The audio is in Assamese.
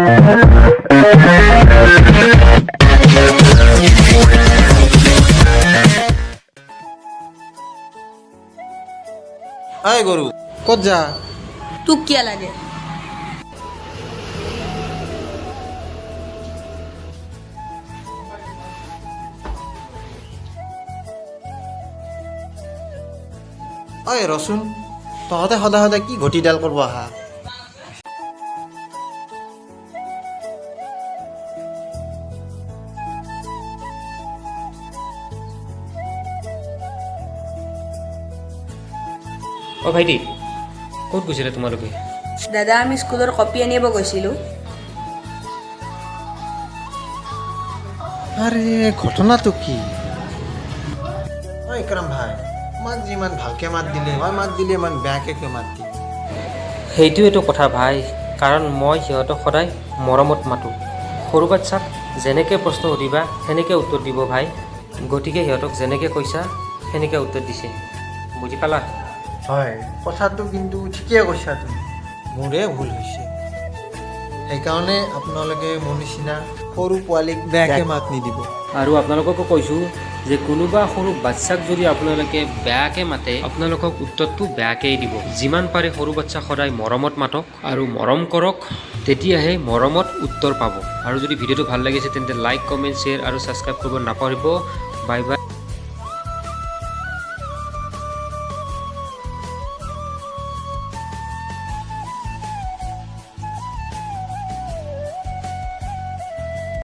ঐ গৰু, ক'ত যা? তোক কিয় লাগে? ঐ ৰচোন, তহঁতে সদায় সদায় কি ঘটিডাল কৰিব আহা? অ' ভাইটি, ক'ত গৈছিলে তোমালোকে? দাদা, আমি স্কুলৰ কপি আনিব গৈছিলোঁ। আৰে, ঘটনাটো কি? ঐ ইকৰাম ভাই, মাক যিমান ভালকে মাত দিলে, মই মাত দিলে ইমান বেয়াকে কিয় মাত দিয়ে? সেইটোৱেতো কথা ভাই, কাৰণ মই সিহঁতক সদায় মৰমত মাতোঁ। সৰু বাচ্ছাক যেনেকৈ প্ৰশ্ন সুধিবা, সেনেকৈ উত্তৰ দিব ভাই। গতিকে সিহঁতক যেনেকৈ কৈছা, সেনেকৈ উত্তৰ দিছে। বুজি পালা? হয়, কথাটো কিন্তু ঠিকেই কৈছা তুমি। মোৰে ভুল হৈছে। সেইকাৰণে আপোনালোকে মোৰ নিচিনা সৰু পোৱালীক বেয়াকে মাত নিদিব। আৰু আপোনালোককো কৈছোঁ যে কোনোবা সৰু বাচ্ছাক যদি আপোনালোকে বেয়াকৈ মাতে, আপোনালোকক উত্তৰটো বেয়াকৈয়ে দিব। যিমান পাৰে সৰু বাচ্ছাক সদায় মৰমত মাতক আৰু মৰম কৰক, তেতিয়াহে মৰমত উত্তৰ পাব। আৰু যদি ভিডিঅ'টো ভাল লাগিছে, তেন্তে লাইক, কমেণ্ট, শ্বেয়াৰ আৰু ছাবস্ক্ৰাইব কৰিব নাপাহৰিব। Bye bye.